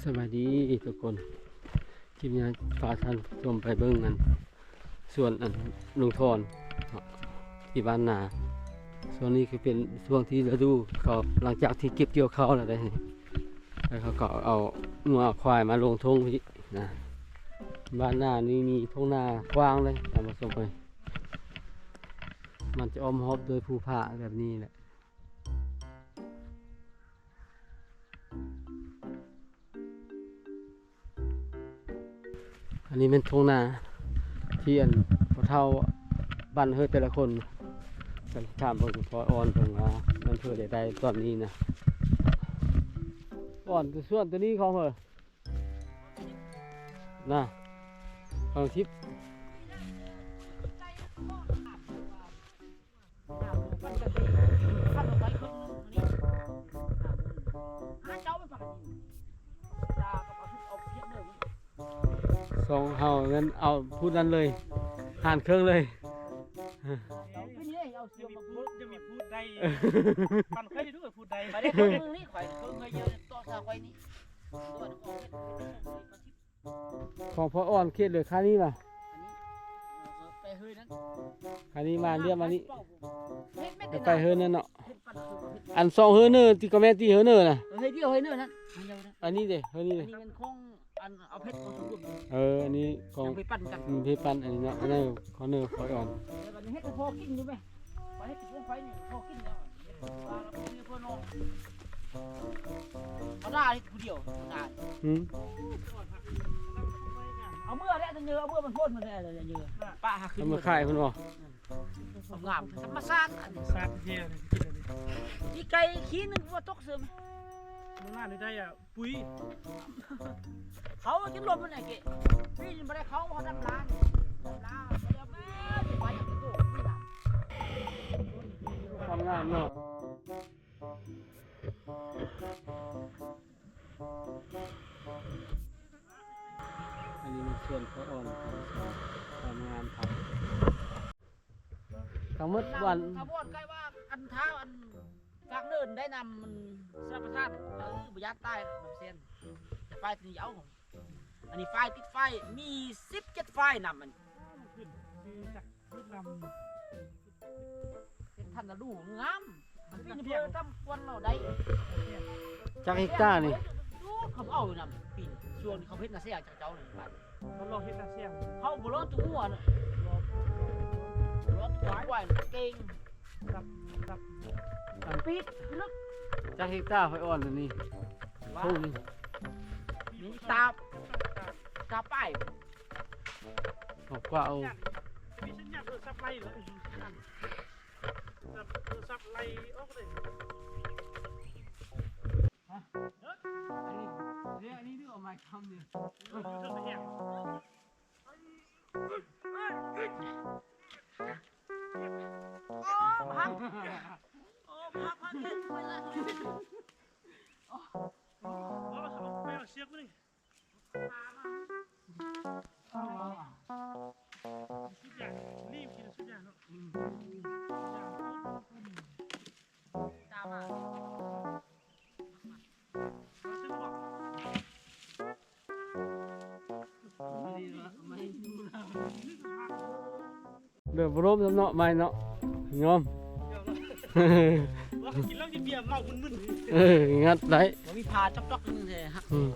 ສະບາຍດີທຸກຄົນ ຄລິບນີ້ພາທ່ານຊົມໄປເບິ່ງອັນ ສວນອັນລຸງທອນເນາະ ທີ່ບ້ານນາ. ຊ່ວງນີ້ຄືເປັນຊ່ວງທີ່ລະດູເຂົາ ຫຼັງຈາກທີ່ເກັບກ່ຽວເຂົ້າແລ້ວເດ້ ແລ້ວເຂົາກໍເອົາງົວເອົາຄວາຍມາລົງທົ່ງພີ້ນະ. ບ້ານນານີ້ມີທົ່ງນາກວ້າງເລີຍທ່ານຜູ້ຊົມເອີຍ ມັນຈະອ້ອມຮອບດ້ວຍພູຜາແບບນີ້ແຫຼະ. ອັນນີ້ແມ່ນທົ່ງນາທີ່ອັນພໍ່ເຖົ້າບ້ານເຮີແຕ່ລະຄົນ ໄປຖາມເບິ່ງພໍ່ອ່ອນເບິ່ງວ່າມັນເພິ່ນໄດ້ຕອນນີ້ນະ ອ່ອນແຕ່ສ່ວນຕົວນີ້ຂອງເພິ່ນນະ ຂອງທິບ. ສອງເຮົານັ້ນເອົາພູດນັ້ນເລີຍ ຫານເຄິ່ງເລີຍ. ຍັງມີພູດ ຍັງມີພູດໄດ້ ປັນຂ້ອຍດູພູດໄດ້ ໄປໄດ້ຄົນໜຶ່ງນີ້ ຂ້ອຍເຄີຍເຢີນຕໍ່ຊາຂ້ອຍນີ້ ຂອງພໍ່ອ່ອນເຂດເລີຍ ຄານີ້ວ່າ ໄປເຮີຍນັ້ນ ຄານີ້ມາລຽບມານີ້ ໄປເຮີຍນັ້ນເນາະ. ອັນສອງເຮີເນີ ຕິກະແມ່ນຕິເຮີເນີນະ ເຮີຍດຽວເຮີເນີນັ້ນ ອັນນີ້ເດ້ເຮີເນີ ອັນນີ້ແມ່ນຂອງອັນເອົາເພັດຂອງສົມບູນ ເອີ ອັນນີ້ຂອງ ເພປັນກັນ ເພປັນ ອັນນີ້ເນາະ ອັນນັ້ນຂອງເນີ ຂອງອອນ ເຮັດພໍກິນຢູ່ແມ ໄປເຮັດກິນໄຟນີ້ພໍກິນແລ້ວ ເອົາດາເຮັດຜູ້ດຽວ ດາ ອືມ ເອົາເມືອແຫຼະ ເຢີ ເອົາເມືອມັນໂພດມັນແຫຼະ ເຢີ ປະຫາຂຶ້ນ ເອົາມາຂາຍເພິ່ນບໍ່? ງາມ ທຳມະຊາດ ສາດແທ້ ນີ້ກິນອັນນີ້ ມີໄກ່ຂີ້ໜຶ່ງວ່າຕົກເສີມ ມັນມາໄດ້ ປຸ໋ຍ ເຂົາຈະລົມມັນໄອ້ເກະ ປີນີ້ບໍ່ໄດ້ເຂົ້າ ເຂົາດຳລາ ດຳລາ ດຳລາ ໄປ ໄປ ຄວາມງາມເນາະ. ອັນນີ້ມັນສວນຂອງອ່ອນ ຄວາມງາມ ທັງໝົດ ວັນ ຂະບວນໃກ້ວ່າ ອັນທ້າວ ອັນກາງເດີນໄດ້ນຳມັນສະປະທານ ເອີ ບໍ່ຢ້ານຕາຍນຳເສັ້ນ ແຕ່ໄຟຕົວນີ້ເອົາ ອັນນີ້ໄຟຕິດໄຟ ມີສິບເຈັດໄຟນຳ ອັນນີ້ຂຶ້ນ ຄືຈັກ ເຮັດນຳ ເຮັດທັນລະດູງາມ ມັນປີນີ້ເພິ່ນທຳກວນເຮົາໄດ້ ຈັກເຮັກຕານີ້ ເຂົາເອົານຳ ປີນີ້ ຊ່ວງນີ້ເຂົາເຮັດນາແຊງເຈົ້ານີ້ ເຂົາລອກເຮັດນາແຊງ ເຂົາບໍ່ລອກຕົວງົວນະ ລອກຕົວຄວາຍເກັ່ງ ຕັບ ຕັບ ອັນ ປີດລຶກ ຈັກເຮັກຕາ ຫ້ອຍອ່ອນອັນນີ້ ວ່າ ໂອ້ ນີ້ ມີຕາ ຕາປາຍ ອອກກວ່າ ເອົາ ມີສັນຍານໂທລະສັບໄລ່ເລີຍ ສັບ ໂທລະສັບໄລ່ອອກເລີຍ ຮະ ອັນນີ້ ເດ້ ອັນນີ້ດູເອົາໄມ້ຄ້ຳນີ້ ເອີ ຢູ່ເທິງກະແຮງ ໂອ້ ຫັກ ໂອ້ ຫັກ ຫັກ ເຈັບ ໂອ້ ເອົາໄປເອົາເຊືອກມານີ້ ສູບຢາ ນີ້ກິນສູບຢາເນາະ ຕາມມາ ເດີ ບໍ່ລົມນຳເນາະ ໄມ້ເນາະ ຍອມ ກິນເຫຼົ້າກິນເບຍເມົາມຶນໆ ເອີ ງັດໄດ້ ບໍ່ມີຜ້າຈອກໆ ໜຶ່ງແທ້ ອືມ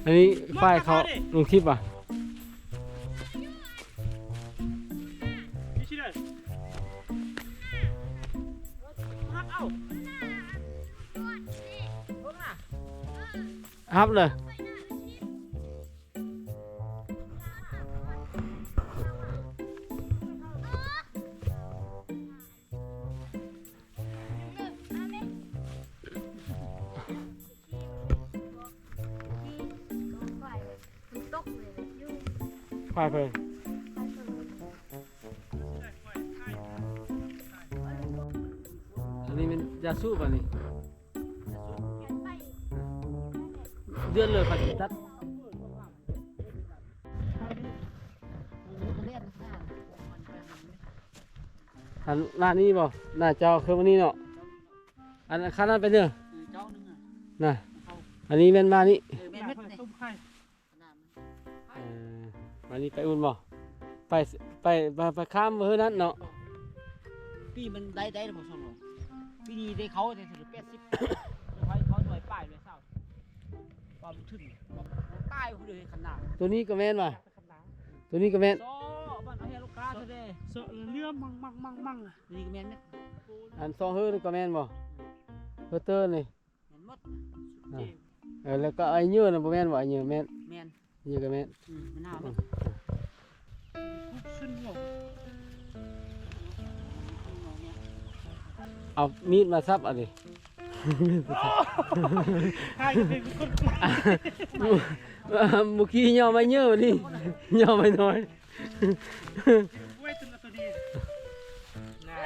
ອັນນີ້ຝ້າຍເຂົາລົງຄລິບຫວາ ຮັບເລີຍ. ຄວາຍເພິ່ນ ອັນນີ້ແມ່ນຢາສູບ ອັນນີ້ ເດືອນເລີຍ ຂ້ອຍຊິຕັດ ອັນໜ້ານີ້ບໍ່? ໜ້າເຈົ້າຄືມື້ນີ້ເນາະ ອັນ ອັນຄັນນັ້ນໄປເດີ ເອີ ເຈົ້າໜຶ່ງນະ ນະ ອັນນີ້ແມ່ນມານີ້ ເອີ ແມ່ນໝົດ ເອີ ມານີ້ໄປອຸ່ນບໍ່? ໄປ ໄປ ໄປ ໄປຂ້າມເຮືອນັ້ນເນາະ. ປີມັນໄດ້ ໄດ້ບໍ່ສອງຮ້ອຍ ປີນີ້ໄດ້ເຂົ້າແຕ່ແປດສິບ ໄປເຂົ້າໜ່ວຍປາຍ ໜ່ວຍຊາວ ວ່າບໍ່ເຖິງ ຕາຍຜູ້ດຽວເຮັດຄັນນາ. ໂຕນີ້ກໍແມ່ນວ່າ ໂຕນີ້ກໍແມ່ນ ຊໍ ບ້ານເຮົາເຮັດລູກຄ້າເດີ ຊໍເຫຼືອມັງໆໆໆ ໂຕນີ້ກໍແມ່ນ ອັນຊໍເຮີນີ້ກໍແມ່ນບໍ່? ເຮີເຕີນີ້ ແມ່ນໝົດ. ອ່າ ເອີ ແລ້ວກໍໄອເຍີນະ ບໍ່ແມ່ນບໍ່? ໄອເຍີແມ່ນ ແມ່ນ ໄອເຍີກໍແມ່ນ ອືມ ມັນໜາວເນາະ. ເອົາມີດມາສັບເອົາດິ ໃຫ້ເປັນຄົນ ເມື່ອກີ້ຍໍໄມ້ເຍີນີ້ ຍໍໄມ້ນ້ອຍ ໂອ້ຍ ຕົວນີ້ນະ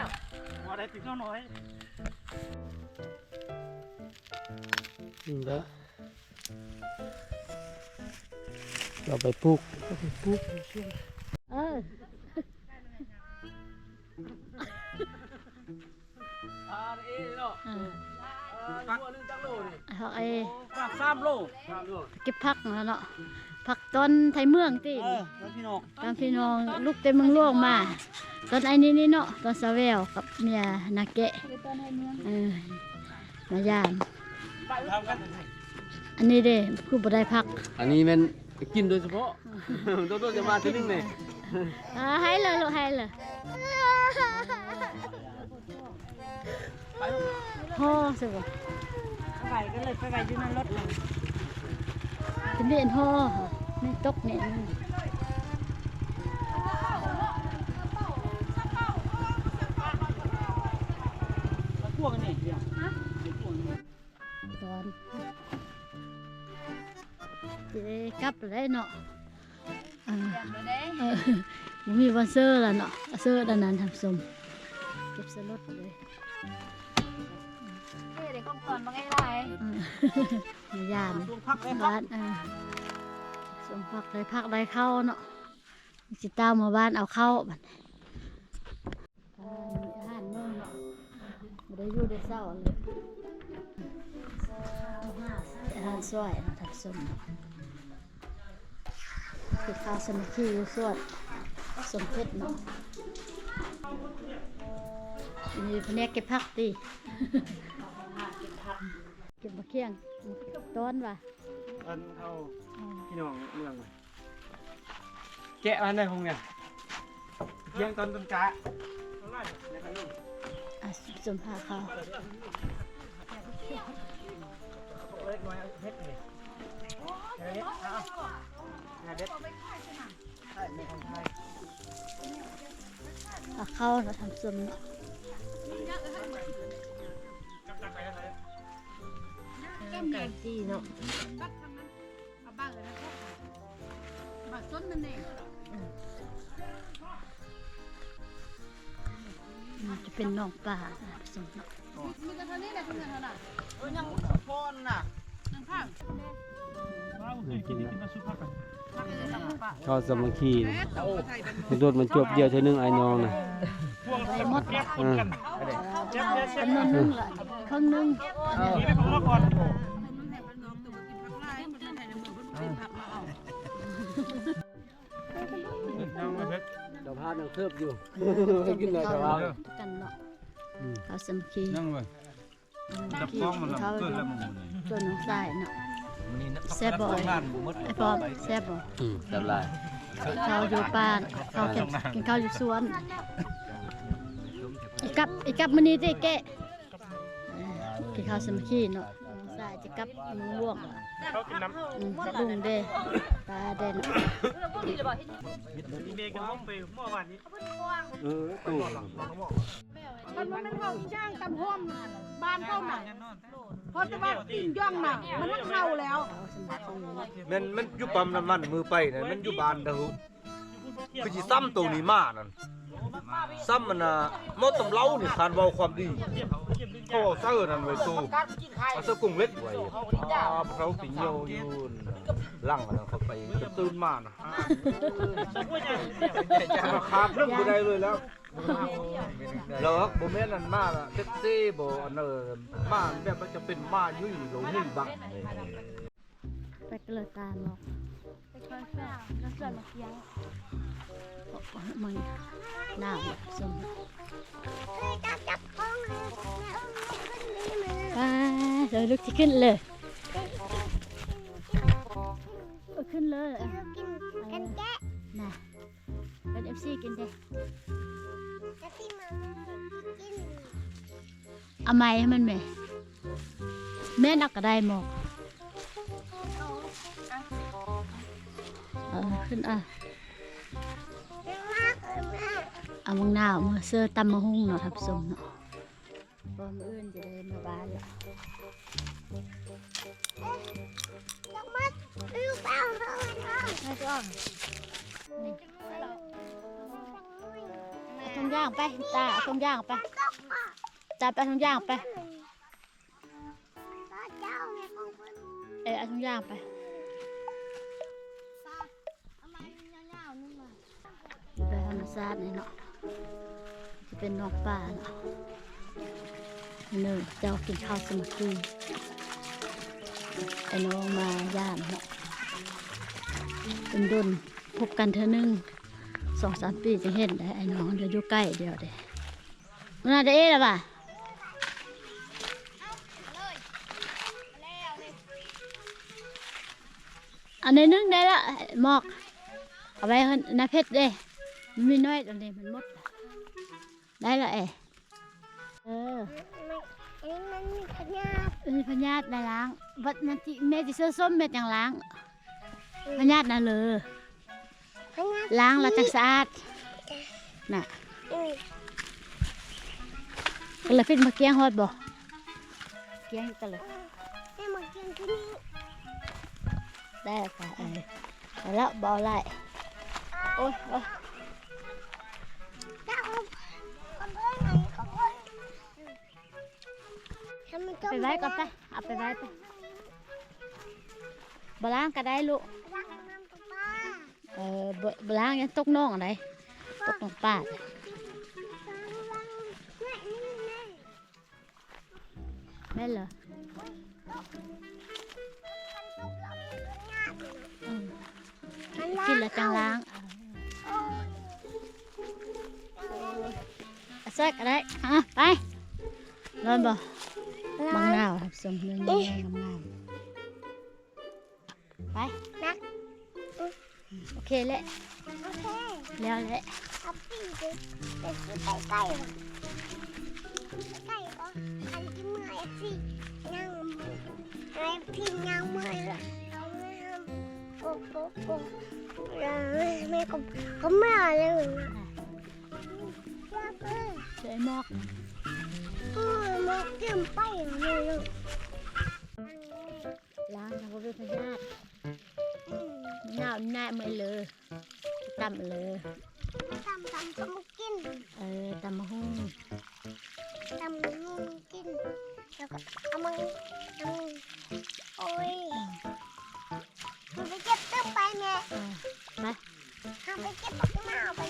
ບໍ່ໄດ້ຕິດນ້ອຍ. ນີ້ແຫຼະ ເອົາໄປປູກ ເອົາໄປປູກຢູ່ຊ່ວງ ເອີ ອ່າ ເອເນາະ ເອີ ເອີ ຫົວໜຶ່ງຈັກໂລນີ້? ເຮົາໄອ້ ປະມານສາມໂລ ສາມໂລ ເກັບຜັກຫັ້ນລະເນາະ ຜັກຕອນໄທເມືອງຕິ ເອີ ຕອນພີ່ນ້ອງ ຕອນພີ່ນ້ອງ ລູກແຕ່ເມືອງຫຼວງມາ ຕອນໄອ້ນີ້ນີ້ເນາະ ຕອນສາວແວວກັບເມຍນາແກະ ເອີ ມາຢາມ ອັນນີ້ເດ້ ຄືບໍ່ໄດ້ຜັກ ອັນນີ້ແມ່ນກິນໂດຍສະເພາະ ໂດດໆ ຈະມາເທື່ອໜຶ່ງນີ້ ອ່າ ໃຫ້ເລີຍລູກ ໃຫ້ເລີຍ ຫໍ່ຊະບໍ່ ໄປກັນເລີຍ ໄປໄວ້ຢູ່ໃນລົດເລີຍ ເປັນເດນຫໍ່ ນີ້ຕົກນີ້ ພວກນີ້ ດອນ ຊິໄດ້ກັບແລ້ວເນາະ ເອີ ບໍ່ມີບ່ອນເຊີລະເນາະ ເຊີອັນນັ້ນທ່ານຜູ້ຊົມ ເກັບໃສ່ລົດເລີຍ ເອີ ໄດ້ຂອງຕອນມາໄງຫຼາຍ ເອີ ມາຢາມບ້ານ ເອີ ສົ່ງຜັກໄດ້ຜັກໄດ້ເຂົ້າເນາະ ຊິຕາມເມືອບ້ານເອົາເຂົ້າບັດນີ້. ອ່າ ມີອາຫານມື້ເນາະ ບໍ່ໄດ້ຢູ່ໄດ້ເຊົາເລີຍ ອາຫານຊ່ວຍເນາະທ່ານຜູ້ຊົມ ກິນເຂົ້າສາມັກຄີຢູ່ສວນສົມເພັດເນາະ ມີພະແນກເກັບຜັກຕິ ເກັບຜັກ ເກັບໝາກຂຽງ ຕ້ອນວ່າ ອັນເຮົາ ອືມ ພີ່ນ້ອງເມືອງ ແກະອັນໃດຂອງແມ່ ພຽງຕອນຕົ້ນກະ ອ່ະ ສົມພາເຂົ້າ ເລັກນ້ອຍເຮັດນີ້ ເຮັດ ເອົາເຂົ້າເນາະທ່ານຜູ້ຊົມເນາະ ແກງຈີເນາະ. ເອົາບັງເລີຍນະ ບັງຕົ້ນມັນແດ່ ອືມ ມັນຈະເປັນໜອງປານະ ມີແຕ່ເທົ່ານີ້ແຫຼະ ເພິ່ນເອົານະ ເອີ ຍັງພອນນະ ຍັງພອນ ເຂົ້າສາມັກຄີ ໂດດມັນຈົບດຽວເທື່ອໜຶ່ງ ອ້າຍນ້ອງນະ ໄດ້ໝົດ ເອີ ຈຳນວນໜຶ່ງລະ ເຄິ່ງໜຶ່ງ ເຈົ້າພາບຍັງເທີບຢູ່ ກິນໄດ້ເຈົ້າພາບ ກັນເນາະ ອືມ ເຂົ້າສາມັກຄີ ຍັງເວີຍ ຈັບຕ້ອງມັນລະ ເກີດແລ້ວມື້ນີ້ ສ່ວນນ້ອງຊາຍເນາະ ແຊບບໍ່ ໄອ້ປ້ອມ ແຊບບໍ່ ອືມ ແຊບຫຼາຍ ກິນເຂົ້າຢູ່ປ່າ ເຂົ້າ ກິນເຂົ້າຢູ່ສວນ ອີກັບ ອີກັບມື້ນີ້ຕິແກະ ເອີ ກິນເຂົ້າສາມັກຄີເນາະ ນ້ອງຊາຍຈະກັບເມືອງຫຼວງ ເຂົ້າກິນນ້ຳ ອືມ ລຸງເດ້ ປາເດ້ ອີເມກັນລົງໄປເມື່ອວານນີ້ ເອີ ໂຕ ຄັນວ່າມັນເຮົາອີຫຍັງກັນຮ່ວມບ້ານເຂົານະ ເພາະແຕ່ວ່າຕີນຢ່ອງນະ ມັນເຮົາແລ້ວ ແມ່ນ ມັນຢູ່ປ້ຳນ້ຳມັນ ມື້ໄປນະ ມັນຢູ່ບ້ານດາຫຶ ຄືຊິຊ້ຳໂຕນີ້ມານັ້ນ ຊ້ຳອັນນ່າ ໝໍຕຳເລົານີ້ ຄານເວົ້າຄວາມດີ ເຂົາເວົ້າໃສ່ນັ້ນໄວ້ໂຕ ເອົາໃສ່ກົງເຫຼັກໄວ້ ອ້າ ເຂົາໄປຍ່ຽວຢູ່ຫຼັງອັນນັ້ນ ເຂົາໄປຕື່ນມານະ ມາຄາບເລື່ອງບໍ່ໄດ້ເລີຍແລ້ວ. ດອກ ບໍ່ແມ່ນອັນໝາເຊັກຊີບໍ່ ອັນ ເອີ ໝາແບບວ່າຈະເປັນໝາຫຍຸ້ຍໂລຫຸ່ຍບັງ. ໄປກະເລີຕາມອກ ໄປເຂົ້າສວນ ເຂົ້າສວນໝາກກຽງ ມັນໜາວສົມ ເອີຍ ຈັບ ຈັບຂອງ ແມ່ເອົາຂຶ້ນນີ້ມາ ໄປ ເດີ ລູກຊິຂຶ້ນເລີຍ ເອີ ຂຶ້ນເລີຍ ກິນ ກິນກັນແກະນະ ເປັນເອັບຊີກິນເດ້ ເອັບຊີມາກິນ ເອົາໄມ້ໃຫ້ມັນແມ່ ແມ່ນເອົາກະໄດ້ໝອກ ເອີ ຂຶ້ນເອົາ ເອົາໝາກນາວມາເສີຕຳໝາກຫຸ່ງເນາະ ທ່ານຜູ້ຊົມເນາະ ເພາະມື້ອື່ນຈະໄດ້ມາບ້ານລະ ດອກໄມ້ ໄປເອົາດອກໄມ້ກ່ອນ ເອົາຖົງຢາງໄປ ຕາ ເອົາຖົງຢາງໄປ ຕາ ໄປເອົາຖົງຢາງໄປ ເອີ ເອົາຖົງຢາງໄປ ໄປທຳມະຊາດນີ້ເນາະ ຊິເປັນນອກປ່າເນາະ ເນີ ເຈົ້າກິນເຂົ້າສາມັກຄີ ໄອ້ນ້ອງມາຢາມເນາະ ດົນໆ ພົບກັນເທື່ອໜຶ່ງ ສອງສາມປີຈຶ່ງເຫັນໄດ໋ ໄອ້ນ້ອງ ດຽວຢູ່ໃກ້ດຽວເດ້ ມັນໜ້າຈະເອລະວ່າ ອັນໜ້ອຍໜຶ່ງໄດ້ລະໝອກ ເອົາໄວ້ໃນເພັດເດ້ ມັນມີໜ້ອຍ ອັນນີ້ມັນໝົດ ໄດ້ລະເອ ເອີ ອັນນີ້ມັນມີພະຍາດ ເອີ ພະຍາດນະລ້າງ ບັດນັ້ນຊິ ແມ່ຊິເຊື້ອສົ້ມ ແມ່ຈັ່ງລ້າງ ພະຍາດນະເລີ ພະຍາດ ລ້າງແລ້ວຈັ່ງສະອາດນະ ອືມ ກະລະຟິດມາກຽງຮອດບໍ່ ກຽງຢູ່ກະລະ ແມ່ມາກຽງທີ່ນີ້ ໄດ້ລະ ເອີ ໄດ້ລະ ບໍ່ເອົາຫຼາຍ ໂອ້ຍ ໂອ້ຍ ເອົາໄປໄວ້ກ່ອນໄປ ເອົາໄປໄວ້ໄປ ບໍ່ລ້າງກະໄດ້ລູກ ເອີ ບໍ່ ບໍ່ລ້າງ ຢ້ານຕົກໜອງໃດ໋ ຕົກໜອງປາດ ແມ່ນເລີຍ ອືມ ກິນແລ້ວຈັ່ງລ້າງ ເອົາໃສ່ກະໄດ້ ອະ ໄປ ຮ້ອນບໍ່ ໝາກນາວ ສົມເງິນງາມໆ ໄປ ນັກ ໂອເຄແຫຼະ ໂອເຄ ແລ້ວແຫຼະ ເອົາປີ້ໄປ ໄປ ໄປໃກ້ ໃກ້ບໍ່ ອັນທີ່ເມື່ອຍ ເອັບຊີ ຍ່າງ ເອັບຊີ ຍ່າງເມື່ອຍລະ ເອົາເມື່ອຍ ໂປະ ໂປະ ໂປະ ແລ້ວແມ່ກໍ ກໍເມື່ອຍເລີຍ ເຊື່ອໝອກ ເອີ ໝອກເຕັມໄປເລີຍ ລ້າງທຳບໍ່ເປັນພະຍາດ ອືມ ໜາວແນ່ເມື່ອຍເລີຍ ຕຳເລີຍ ຕຳ ຕຳ ຕຳໝາກຫຸ່ງກິນ ເອີ ຕຳໝາກຫຸ່ງ ຕຳໝາກຫຸ່ງກິນ ແລ້ວກໍເອົາມາ ເອົາ ໂອ້ຍ ເຮົາໄປເກັບຕື່ມໄປແມ່ ເອີ ໄປ ເຮົາໄປເກັບບັກນາວໄປ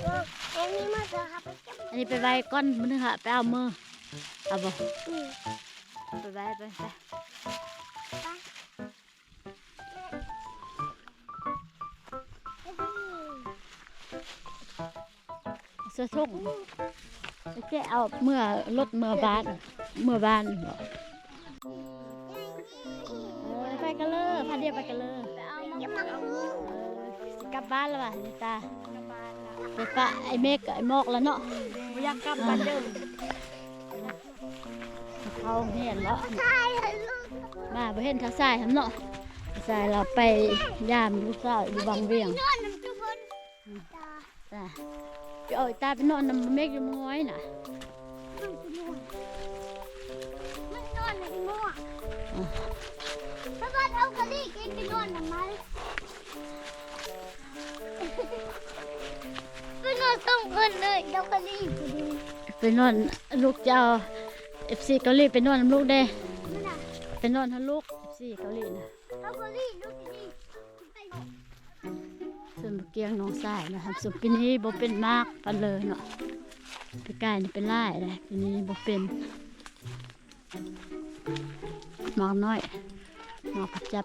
ເອີ ອັນນີ້ມາເຖາະ ເຮົາໄປເກັບ ອັນນີ້ໄປໄວ້ກ່ອນ ມື້ໜຶ່ງເຮົາໄປເອົາມື້ ເອົາບໍ່ ອືມ ໄປໄວ້ ໄປ ໄປ ໄປ ໃສ່ຖົງ ໄປແກະເອົາເມືອລົດເມືອບ້ານ ເມືອບ້ານເບາະ ເອີ ໄປກັນເລີຍ ພາດຽວໄປກັນເລີຍ ເອີ ຊິກັບບ້ານແລ້ວຫວາ ນິຕາ ໄປປະໄອ້ເມກກັບໄອ້ໝອກແລ້ວເນາະ ບໍ່ຢາກກັບບ້ານເດີມ ເຂົ້າໂຮງຮຽນແລ້ວ ມາບໍ່ເຫັນທ້າວຊາຍຫັ້ນເນາະ ທ້າວຊາຍລາວໄປຢາມລູກສາວຢູ່ວັງວຽງ ໄປເອົາອີຕາໄປນອນນຳເມກຢູ່ເມືອງງອຍນະ ມັນນອນຢູ່ເມືອງ ອືມ ຖ້າວ່າເອົາກະລີກະໄປນອນນຳມັນ ໄປນອນສອງຄົນເລີຍ ເຈົ້າກະລີກະດີ ໄປນອນ ລູກເຈົ້າ ເອັບຊີເກົາຫຼີໄປນອນນຳລູກເດ້ ໄປນອນຫາລູກ ເອັບຊີເກົາຫຼີນະ ເຈົ້າກະລີລູກກະດີ ສ່ວນບັກກຽງນ້ອງຊາຍນະ ສົມປີນີ້ບໍ່ເປັນໝາກປານເລີເນາະ ປີກາຍນີ້ເປັນຫຼາຍເດ້ ປີນີ້ບໍ່ເປັນ ໝາກນ້ອຍ ໝາກປະຈັບ